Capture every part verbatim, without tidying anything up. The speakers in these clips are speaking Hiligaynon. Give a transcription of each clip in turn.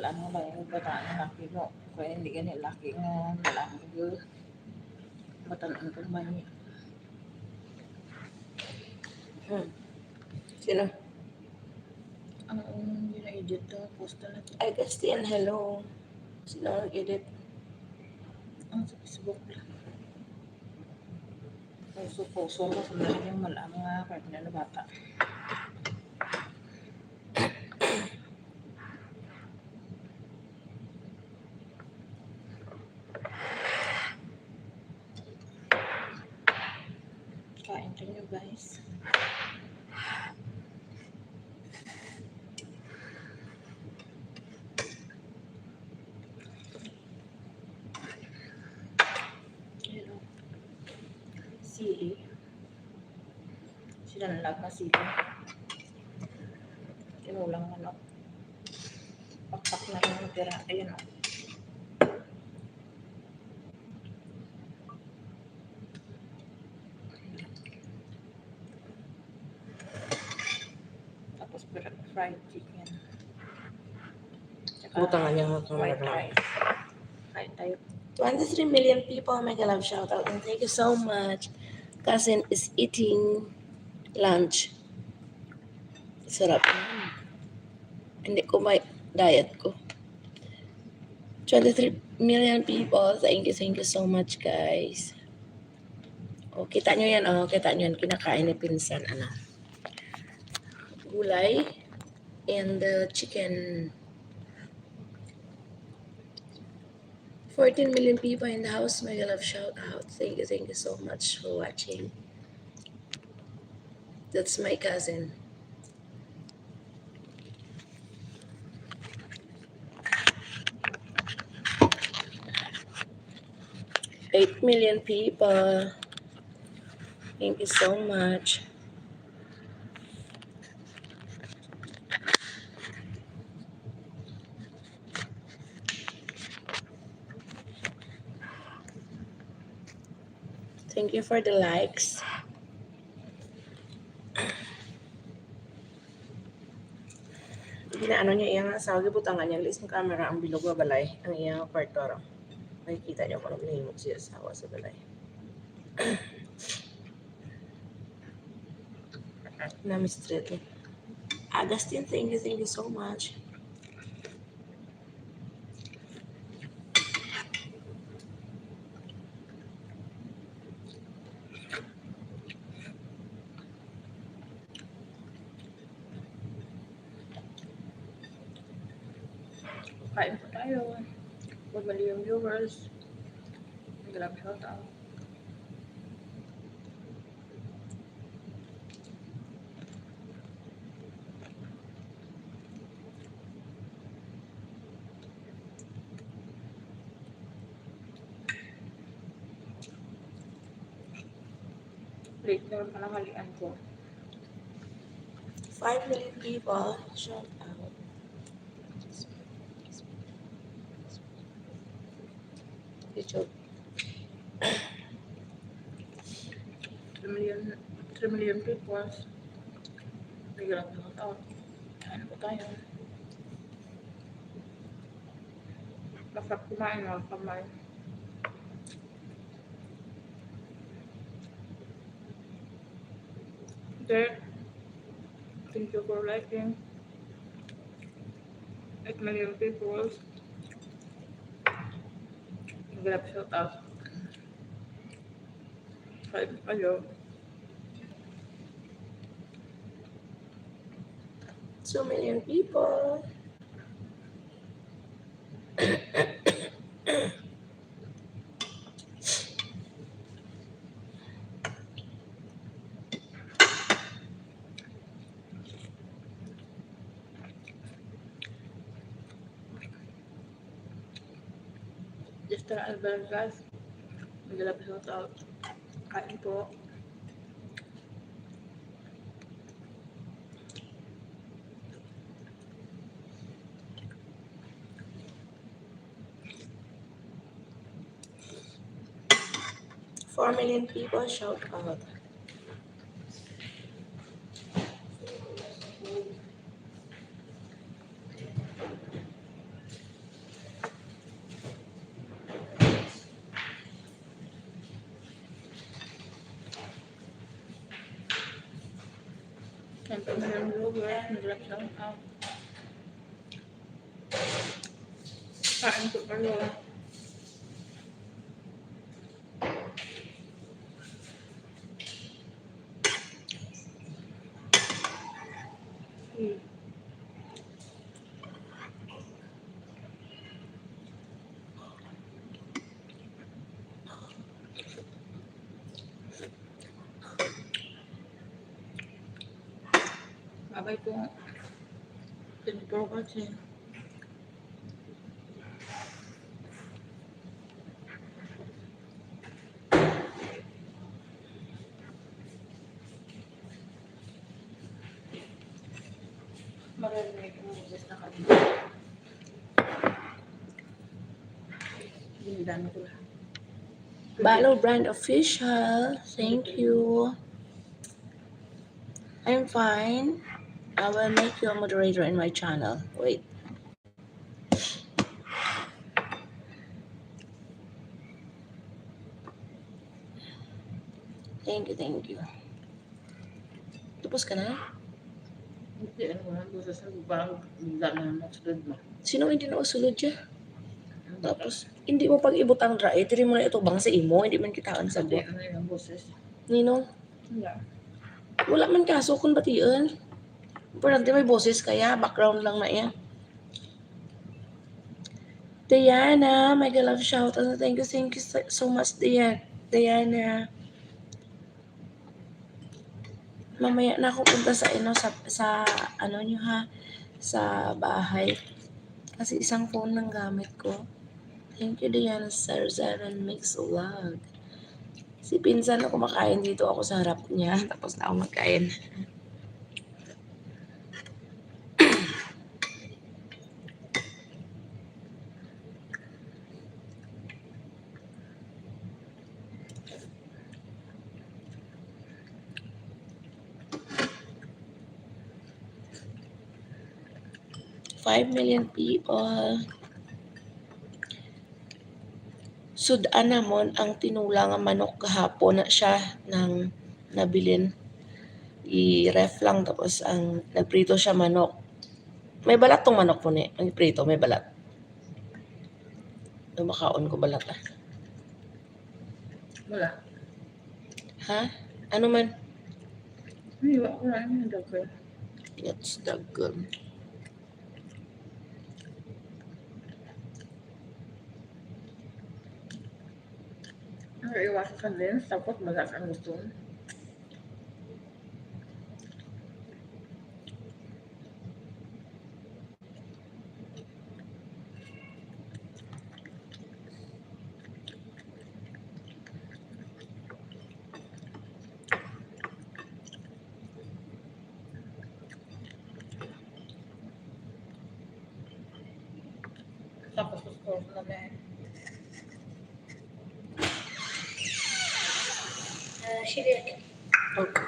Ano ba yung bata na laki mo? Kaya hindi gani laki nga malaki. Batan-an ko ba niya? Hmm. Sino? Ang, ang yun na-edit to, post na to. Ay, Christian, hello. Sino ang edit? Ang sa Facebook lang. Puso-puso mo sa mga yung malam nga partner na bata. Kain tayo, guys. Ayan, oh. Sili. Sinanlag na sili. Tinulang manok. Pakpak na rin ang tira. Ayan, oh. Tapos fr-, fried chicken. Tsaka Butangan niya ang white camera. Rice. Kain tayo. Twenty-three million people, mega love shout out, and thank you so much. Cousin is eating lunch. Sarap. Hindi ko may diet ko. Twenty-three million people. Thank you, thank you so much, guys. Oh, kita nyo yan, oh. Kita nyo yan. Kinakain ni pinsan, ano. Gulay and the chicken. Fourteen million people in the house. Mega love shout out. Thank you, thank you so much for watching. That's my cousin. Eight million people. Thank you so much. Thank you for the likes. Ginaano niya iyang asawa, gibutangan niya ang camera, ang bilog nga balay, ang iyang kwarto, ro. Makikita niyo kung ano ginahimo siya asawa sa balay. Nami street. Agustin, thank you, thank you so much. Kain po tayo. One million viewers. Grabe, shout out. Late na yung pananghalian ko. Five million people, shout out. YouTube. Three million, three million people. Biglang shout out. Kain po tayo. Masarap kumain, mga kamay. There. Thank you for liking. Eight million people. Grab shout out. Kain kayo. Two million people. Mister Albergas, mega love shout out. Kain po. Four million people, shout out. Ang pamilya ng lugar, nag-lockdown out. Kain ko kayo. Hmm. Babay po. Thank you for watching. Marami na itong boses na kami. Ginidano ko lahat. Balo Brand Official, thank you. I'm fine. I will make you a moderator in my channel. Wait. Thank you, thank you. Tapos ka na? Hindi, ano nga, gusto sa bang, bigla na nagsulod mo. Sino hindi na usulod siya? Tapos, hindi mo pag ibutang dra, eh, diri mo na itubang sa imo, hindi man kitaan sa Hindi, buwan. Ano yung boses? Nino? Wala. Wala man kaso kung bation. Importante may boses kaya, background lang na iya. Diana, mega love shout out. Thank you, thank you so, so much, Dia-, Diana. Mamaya na ako punta sa, ano, sa, sa, ano nyo ha, sa bahay. Kasi isang phone lang gamit ko. Thank you, Diana, Sir Zeron Mix Vlog. Si pinsan na kumakain dito, ako sa harap niya. Tapos na ako magkain. Five million people. Sud-an namon ang tinula nga manok gahapon na siya nang nabilin. I-ref lang, tapos ang nagprito siya manok. May balat tong manok po ni. Ang prito, may balat. Ano, makaon ko balat, ah. Wala. Ha? Ano man? Ay, wala ko na yung dagko. It's dagko. Ang iwas ka din, tapos wala kang gusto. Tapos, gusto ko na may, ah, sili. Okay.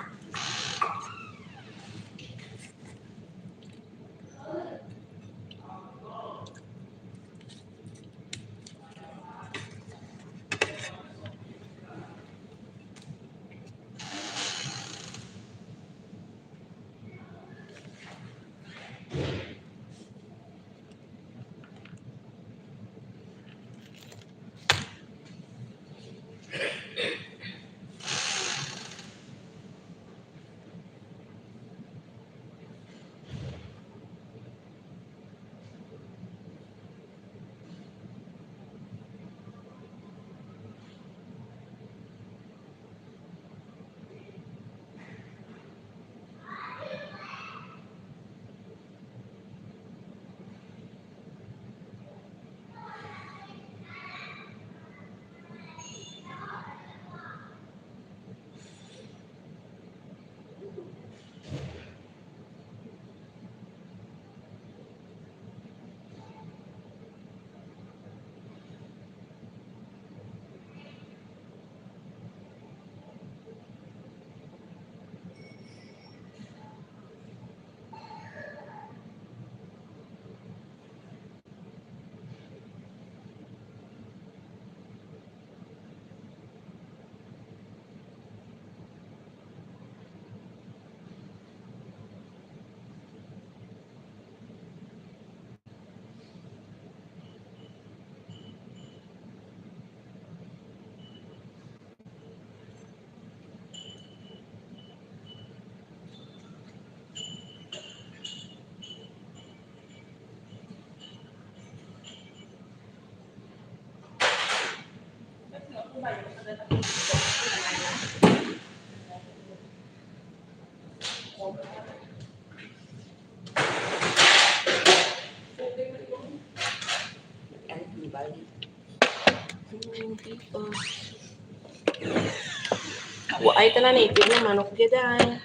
Waay ta na native na manok gid ay.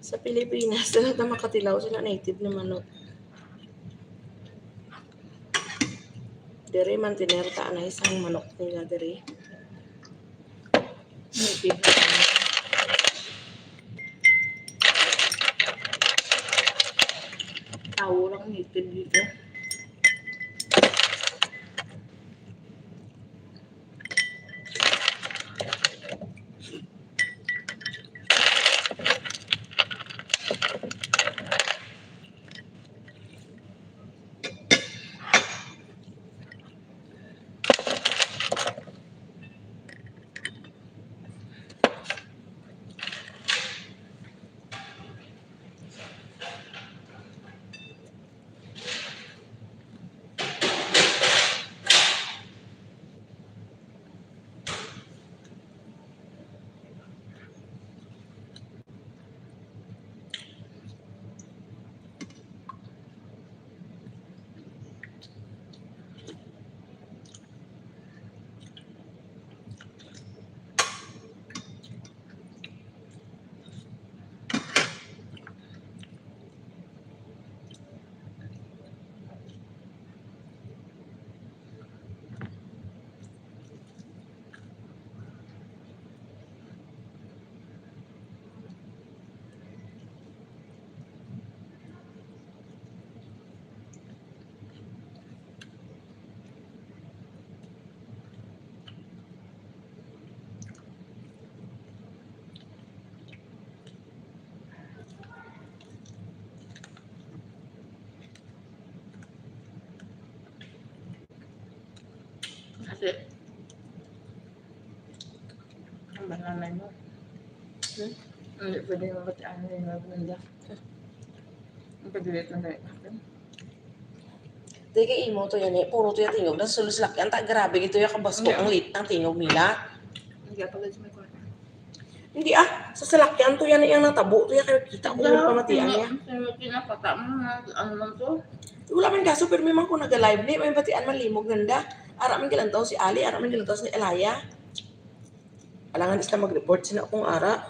Sa Pilipinas, sila ta makatilaw sila native na manok. Diri man tinir ta anay sang manok nila diri. Native na manok. Tawo lang native dito. Kasi, ang banana nyo. Hmm? Hindi pwede yung bataan nyo yung maganda. Ang pagdilit na tayo. Di kay imo to yan eh. Puro to yung tingog. Nasa sulod sa lakyan. Ta, grabe gito yung kabasko. Ang lit ang tingog nila. Hindi ka pala sa may kwarto. Hindi ah. Sa salakyan to yan yung natabo. To yan kaya kita ko yung pamatian niya. Sa kinapata mo na ano man to? Wala man kaso, pero may man ko naga-live ni. May batian man limog nanda. Ara man gilantaw si Ali. Ara man gilantaw si Alaya. Alangan sila mag-report sila kung ara.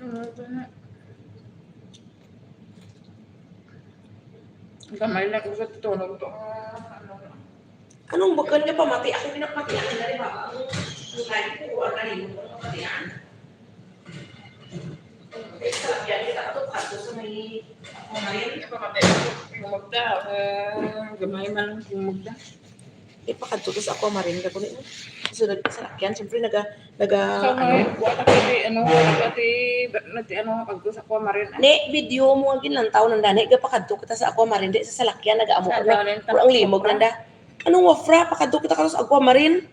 Ano ito na? Gamay lang ko sa tutunog to. Ah, ano na? Anong bukon nga pamati? Ako pinapamati. Ang dali ba? Ang, ang live ko, ang dali mo pamatian. Sa lakyan kita ato kadto sa may Aquamarine. Ipakatay ko, yung magda, ah, gamay man ang yung magda. Ipakadto ko sa Aquamarine ka kuno. Sunod ka sa lakyan, siyempre naga, naga, Sa ano? May, wala ka di, ano, wala ka di, nati, ano, pagko sa Aquamarine, ah. Ne, video mo ang ginlantaw nanda, ne, gapakadto kita sa Aquamarine, di sa salakyan, nagaamo Sa ka na. Aquamarine, Pero ang limog Wafra. Nanda. Anong Wafra? Pakadto kita ka sa Aquamarine.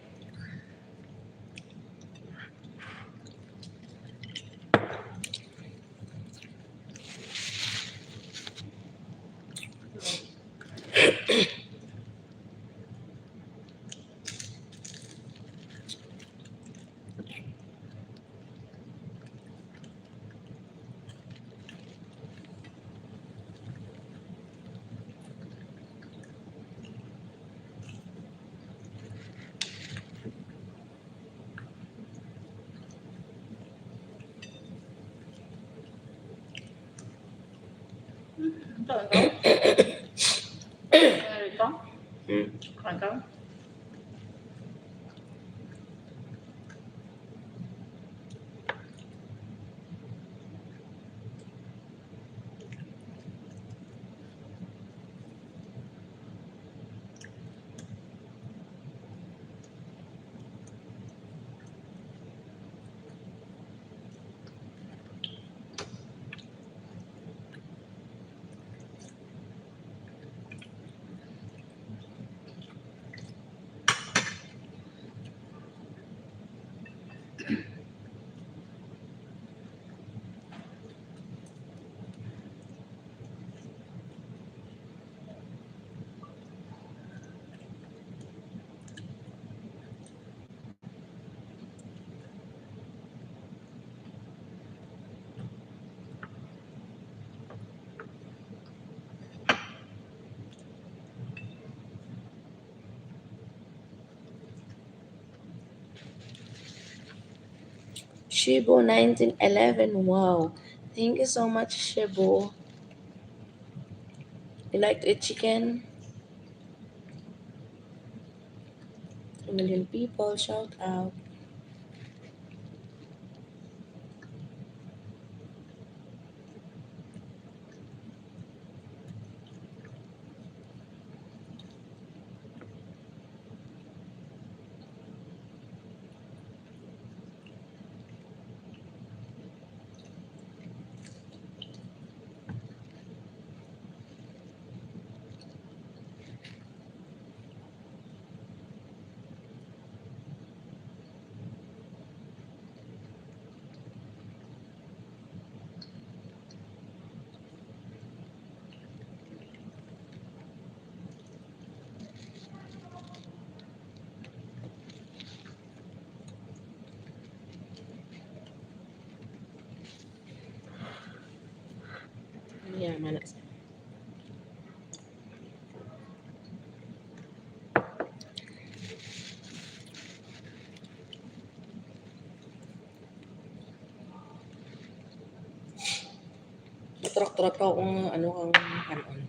Ito, ito. Ano ito? Hmm. Ano ito? Shibu nineteen eleven. Wow. Thank you so much, Shibu. You like to eat chicken? A million people, shout out. Ano yan, malas? Matrak-trak ka kung ano ang kanon.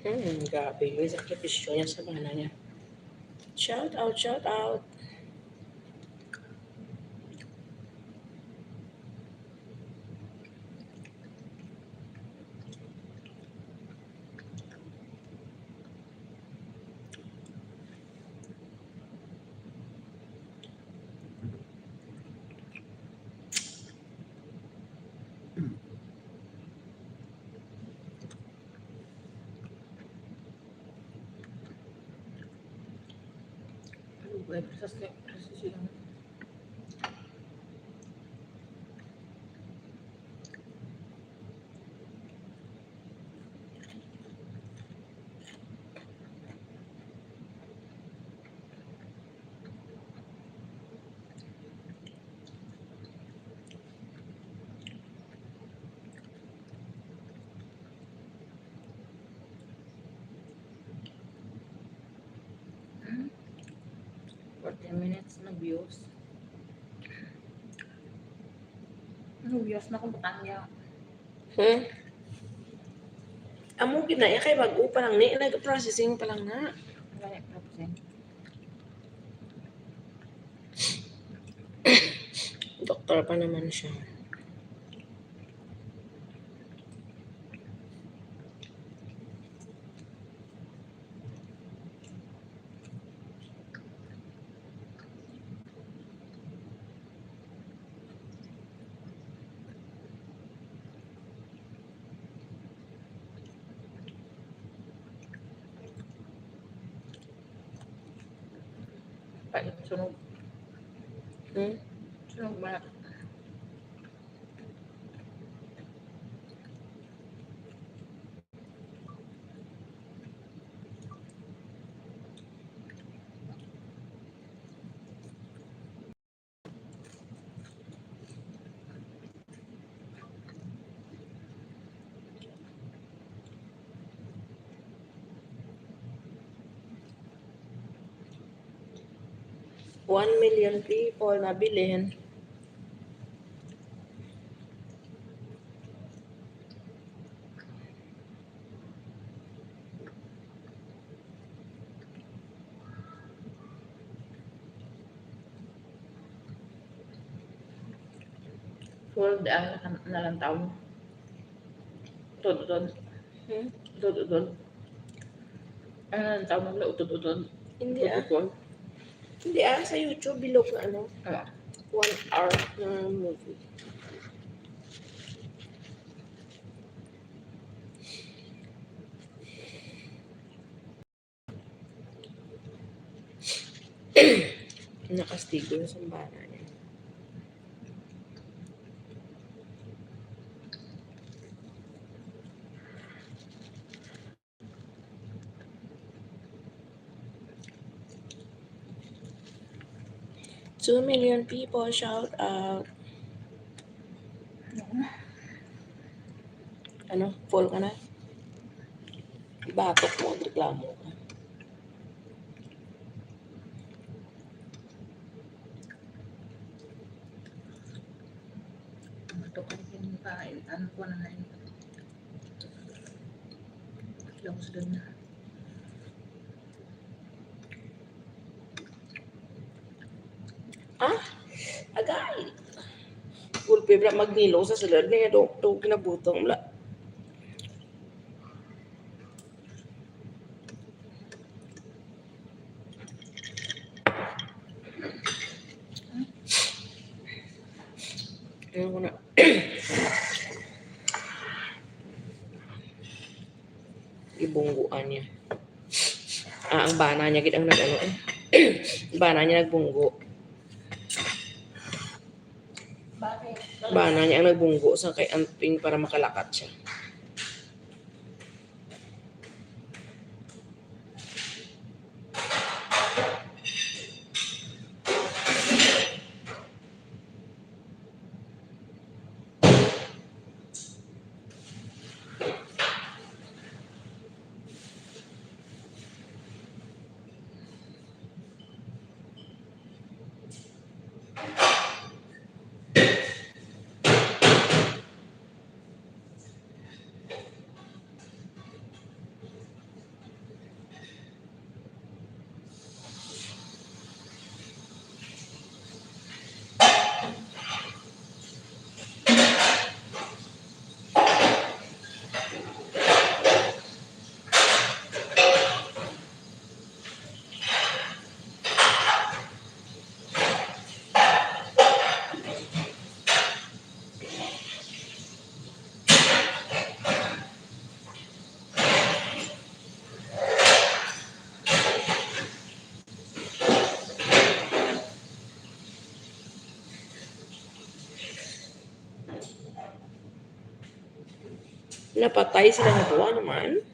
Hmm, grabe. May sakripisyo niya sa bana niya. Shout out, shout out. Forty minutes na views. Ano views na kung butang niya? Hmm? Amo gid na, iya kay bag-o pa lang ni, nag-processing pa lang na. Wala processing. Doktor pa naman siya. Pait, sunog. Hmm? Sunog man. One million people nabilin. Full di ang nalantaw mo. Udod-udod. Hmm? Udod-udod. Ang nalantaw mo, udod-udod. Hindi, ah. Udod-udod. Hindi, ah. Sa YouTube, bilog na ano. Ah. One hour na movie. Nakastigo na sa bana niya. Two million people shout out. Ano? Full ka na? Batok mo, reklamo ka. Batok ka rin pa, ano ko na na yun. Lang sa na. Ah? Agay. Gulpi bala magnilo sa sulod niya do, do kinabutang bala. Ano ko na? Gibungguan niya. Ah, ang bana niya gid ang nag-ano eh. Bana niya nagbunggo. Bana niya ang nagbunggo sa kay Anting para makalakat siya. Napatay sila nga duha naman.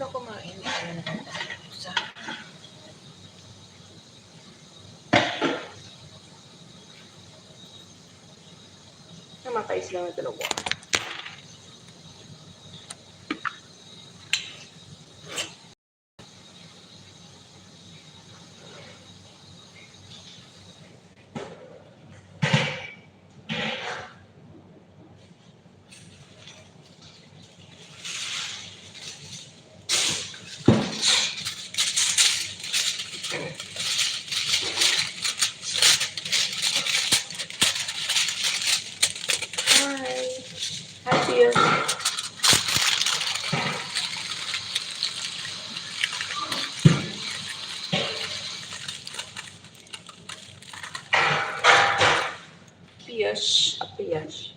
Gusto kumain. Ano na sa Namatay sila nga dalawa. Hi. Hi, Pia. Piyas, apiyas.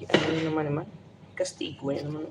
Ano naman naman? Kastigo na naman.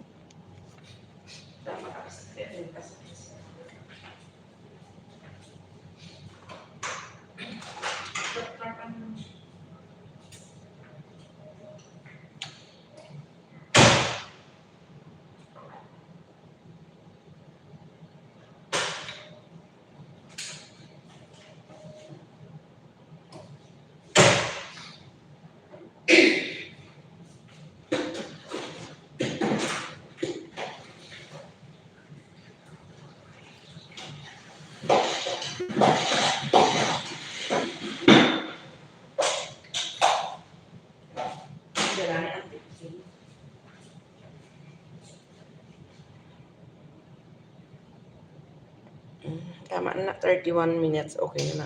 Mm, tama na, thirty-one minutes. Okay na.